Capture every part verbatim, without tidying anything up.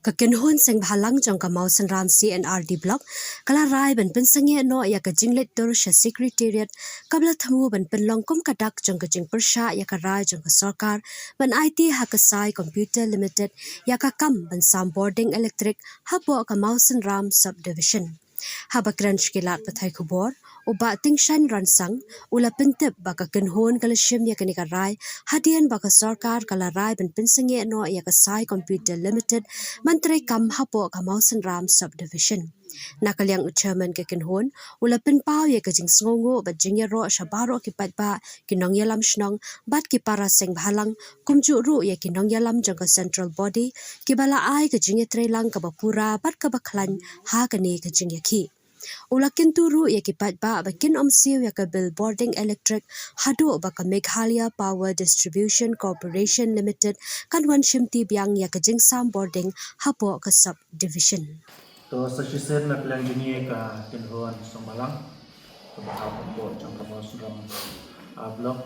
Ka kynhun seng bhalang jong ka Mawsynram C and R D Block ka la rai ban pynsangeh noh ïa ka jingleit tur sha Secretariat kaba la thmu ban pynlong kum ka dak jong ka jingpyrshah ïa ka rai jong ka sorkar ban aiti ha ka Sai Computer Limited ïa ka kam ban sam bording elektrik hapoh ka Mawsynram Subdivision. Haba kren sha ki lad pathai khubor, u Bah Tingshan Ransang u la pyntip ba ka kynhun ka la shim ïa kane ka rai hadien ba ka sorkar ka la rai ban pynsangeh noh ïa ka Sai Computer Limited ban trei kam hapoh ka Mawsynram Subdivision. Na ka liang u chairman ka kynhun u la pynpaw ïa ka jingsngewnguh bad jingïaroh sha baroh ki paidbah, ki nongïalam shnong bad ki para seng bhalang, kumjuh ruh ïa ki nongïalam jong ka Central Body kiba la ai ka jingïatreilang kaba pura bad kaba khlaiñ ha kane ka jingïakhih. U la kyntu ruh ïa ki paidbah ba kin ym siew ïa ka bill bording elektrik haduh ba ka Meghalaya Power Distribution Corporation Limited kan wan shimti biang ïa ka jingsam bording hapoh ka Subdivision. To sa shisien na ka liang jong ngi ka kynhun seng bhalang kaba hap hapoh jong ka Mawsynram, ah, Block,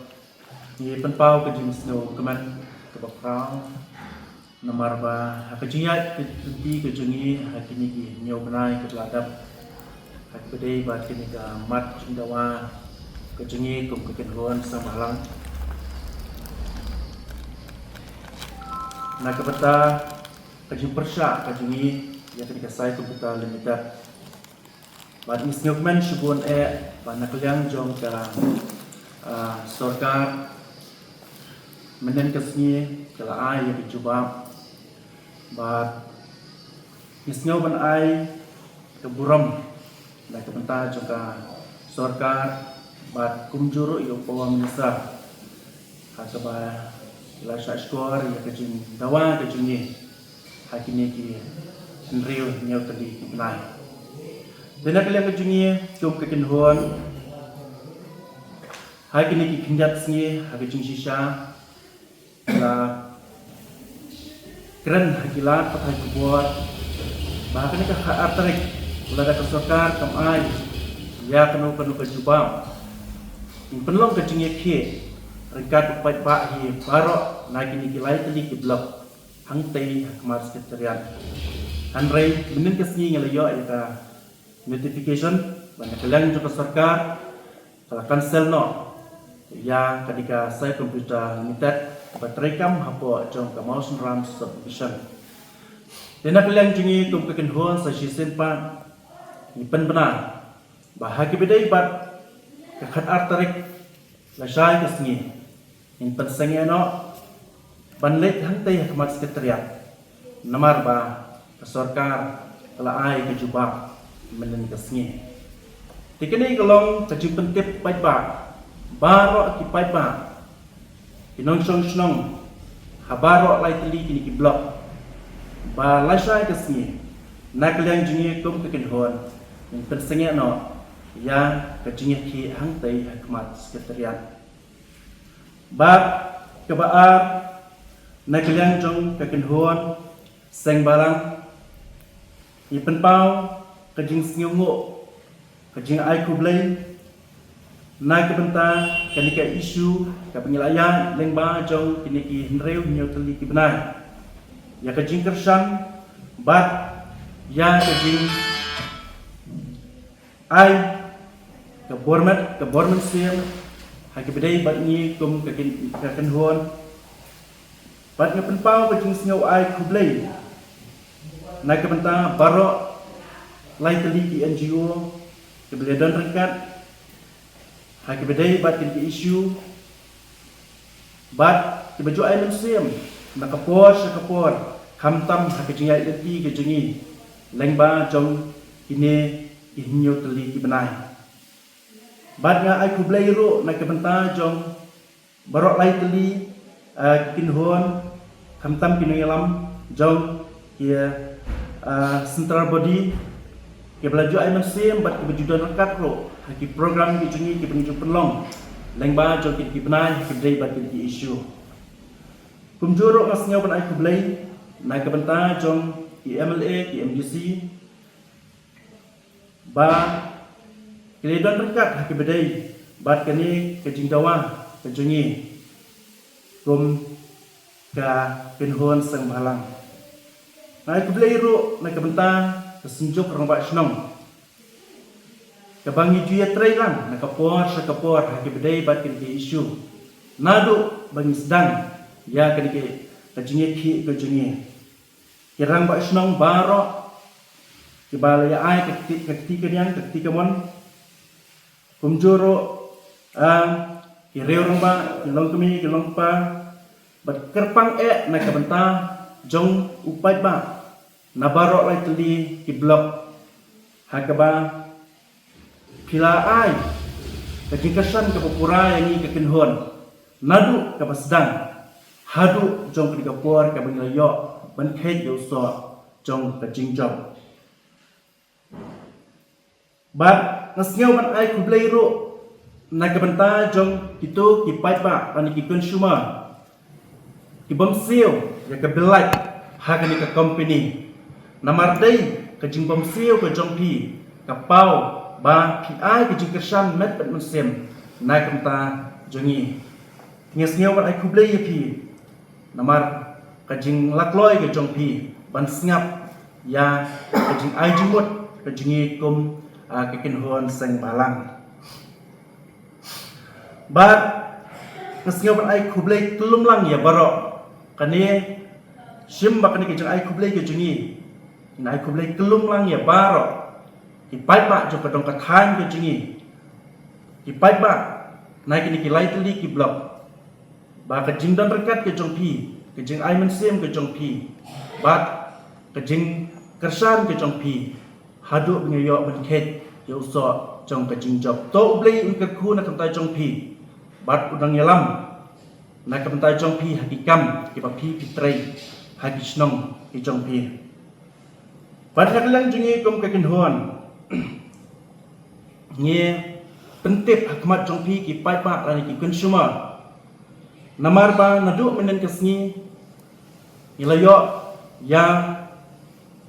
ngi pynpaw ka jingsngewkmen kaba khraw namar ba ha ka jingïaid lynti ka jong ngi ha kine ki hynñiew bnai kiba la dep, ha kaba dei bad kane ka mat jingdawa ka jong ngi kum ka kynhun seng bhalang na ka bynta ka jingpyrshah ka jong ngi ïa kane ka Sai Computer Limited. Bad ngi sngewkmen shibun eh ba na ka liang jong ka, ah, sorkar, mynnin ka sngi ka la ai ïa ka jubab. Bad ngi sngew ban ai ka burom na ka bynta jong ka sorkar bad kumjuh ruh ïa u Power Minister ha kaba la shah shkor ïa ka jingdawa ka jong ngi ha kine ki hynriew hynñiew tylli ki bnai. Te na ka liang ka jong ngi kum ka kynhun ha kine ki khyndiat sngi ha ka jingshisha la kren ha ki lad pathai khubor ba ha kane ka khatar tarik lada ka sorkar kam ai ïa kano kano ka jubab, ngin pynlong ka jingïakhih ryngkat u paidbah hi baroh na kine ki lai tylli ki block hangtei ha khmat Secretariat. Hynrei mynnin ka sngi ngi la ïoh ïa ka notification ba na ka liang jong ka sorkar ka la cancel noh ïa kane ka Sai Computer Limited ba trei kam hapoh jong ka Mawsynram Subdivision. Te na ka liang jong ngi kum ka kynhun sa shisien pat ngi pynbna ba ha kaba dei bad ka khatar tarik lashai ka sngi ngin pynsangeh noh ban leit hangtei ha khmat Secretariat namar ba ka sorkar ka la ai ka jubab mynnin ka sngi. Te kane ka long ka jingpyntip paidbah, baroh ki paidbah, ki nongshong shnong ha baroh lai tylli kine ki block ba lashai ka sngi na ka liang jong ngi kum ka kynhun ngin pynsangeh noh ïa ka jingïakhih hangtei ha khmat Secretariat. Bad kaba ar, na ka liang jong ka kynhun seng bhalang, ngi pynpaw ka jingsngewnguh, ka jingai khublei na ka bynta kane ka issue kaba ngi la ïaid lyngba jong kine ki hynriew hynñiew tylli ki bnai, ïa ka jingkyrshan bad ïa ka jing ai ka bor met, ka bor mynsiem ha kaba dei bad ngi kum ka kyn-, ka kynhun. Bad nga pynpaw ka jingsngew ai khublei na ka bynta baroh lai tylli ki N G O kiba la don ryngkat ha kaba dei bad kine ki issue. Bad kiba ju ai mynsiem na ka por sha ka por, khamtam ha ka jingïaid lynti ka jong ngi lyngba jong kine ki hynñiew tylli ki bnai. Bad nga ai khublei ruh na ka bynta jong baroh lai tylli, eh, ki kynhun, khamtam ki nongïalam jong ki, ah, central body, kiba la ju ai mynsiem bad kiba ju don ryngkat ruh ha ki program ki jong ngi kiba ngi ju pynlong lyngba jong ki, ki bnai ha ki dei bad ki, ki issue. Kumjuh ruh nga sngew ban ai khublei na ka bynta jong ki M L A, ki M D C, ba ki la don ryngkat ha kiba dei bad kane ka jingdawa ka jong ngi kum ka kynhun seng bhalang. Nga ai khublei ruh na ka bynta ka Synjuk Rangbah Shnong, kaba ngi ju ïatrei lang na ka por sha ka por ha ki ba dei bad kine ki issue, naduh ba ngi sdang ïa kane ka jingïakhih ka jong ngi. Ki Rangbah Shnong baroh kiba la ïa ai ka kti, ka kti ka niang, ka kti ka mon, kumjuh ruh, ah, ki riew rangbah, ki longkmie, ki longkpa, bad kyrpang eh na ka bynta jong u paidbah na baroh lai tylli ki block, ha kaba phi la ai ka jingkyrshan kaba pura ïa ngi ka kynhun, naduh kaba sdang haduh jong kane ka por kaba ngi la ïoh ban kheit ïa u soh jong ka jingjop. Bad nga sngew ban ai khublei ruh na ka bynta jong kito ki paidbah lane ki consumer, ki bym siew ïa ka bill light ha kane ka company. Namar dei ka jingbym siew ka jong phi ka paw ba phi ai ka jingkyrshan met bad mynsiem na ka bynta jong ngi. Nga sngew ban ai khublei ïa phi namar ka jinglakloi ka jong phi ban sngap ïa ka jingai jingmut ka jong ngi kum, ah, ka kynhun seng balang. Bad nga sngew ban ai khublei kyllum lang ïa baroh. Kane, shim ba kane ka jingai khublei ka jong ngi, ngi ai khublei kyllum lang ïa baroh ki paidbah jong ka dong ka thaiñ ka jong ngi, ki paidbah na kine ki lai tylli ki block, ba ka jingdon ryngkat ka jong phi, ka jingai mynsiem ka jong phi, bad ka jingkyrshan ka jong phi, haduh ba ngi ïoh ban kheit ïa u soh jong ka jingjop. To U Blei un kyrkhu na ka bynta jong phi bad un nang ïalam na ka bynta jong phi ha ki kam kiba phi phi trei ha ki shnong ki jong phi. Bad na ka liang jong ngi kum ka kynhun, ngi pyntip ha khmat jong phi ki paidbah lane ki consumer, namar ba naduh mynnin ka sngi ngi la ïoh ïa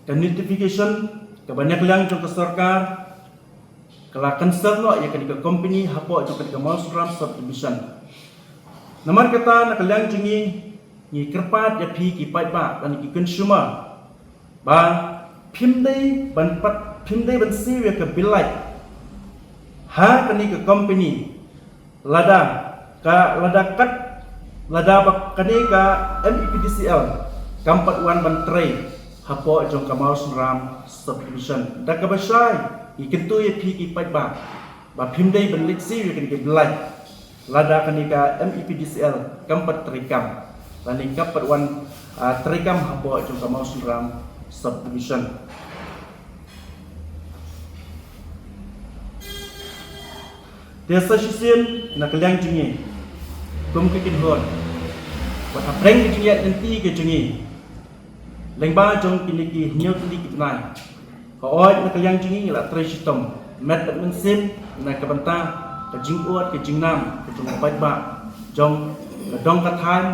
ka notification kaba na ka liang jong ka sorkar ka la cancel noh ïa kane ka company hapoh jong kane ka Mawsynram Subdivision. Namar kata na ka liang jong ngi, ngi kyrpad ïa phi ki paidbah lane ki consumer ba phim dei ban pat, phim dei ban siew ïa ka bill light ha kane ka company lada ka, lada kat, lada ba kane ka M E P D C L kam pat wan ban trei hapoh jong ka Mawsynram Subdivision. Da kaba shai ngi kyntu ïa phi ki paidbah ba phim dei ban leit siew ïa kane ka bill light lada kane ka M E P D C L kam pat treikam lane kam pat wan, ah, treikam hapoh jong ka Mawsynram Subdivision. Te sa shisien na ka liang jong ngi kum ki kynhun, wat hapdeng ka jingïaid lynti ka jong ngi lyngba jong kine ki hynñiew tylli ki bnai, ka oi na ka liang jong ngi ngi la trei shitom met bad mynsiem na ka bynta ka jingud ka jingnam ka jong u paidbah jong ka dong ka thaiñ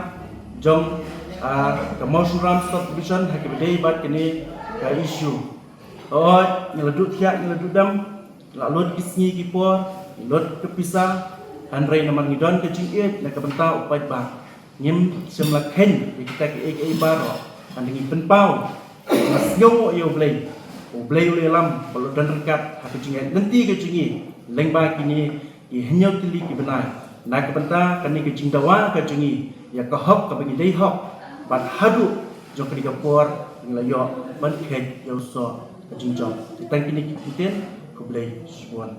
jong, ah, ka Mawsynram Subdivision ha kaba dei bad kane ka issue. Hooid, ngi la duh thiah, ngi la duh dem, la lut ki sngi ki por, ngi lut ka pisa, hynrei namar ngi don ka jingïeit na ka bynta u paidbah, ngim shym la kheiñ ïa kita kiei kiei baroh. Hynrei ngi pynpaw, ngi sngewnguh ïa U Blei, U Blei u la ïalam ba la don ryngkat ha ka jingïaid lynti ka jong ngi lyngba kine ki hynñiew tylli ki bnai na ka bynta kane ka jingdawa ka jong ngi ïa ka hok kaba ngi dei hok, bad haduh jong kane ka por ngi la ïoh ban kheit ïa u soh ka jingjop. Te tang kine ki ktien, khublei shibun.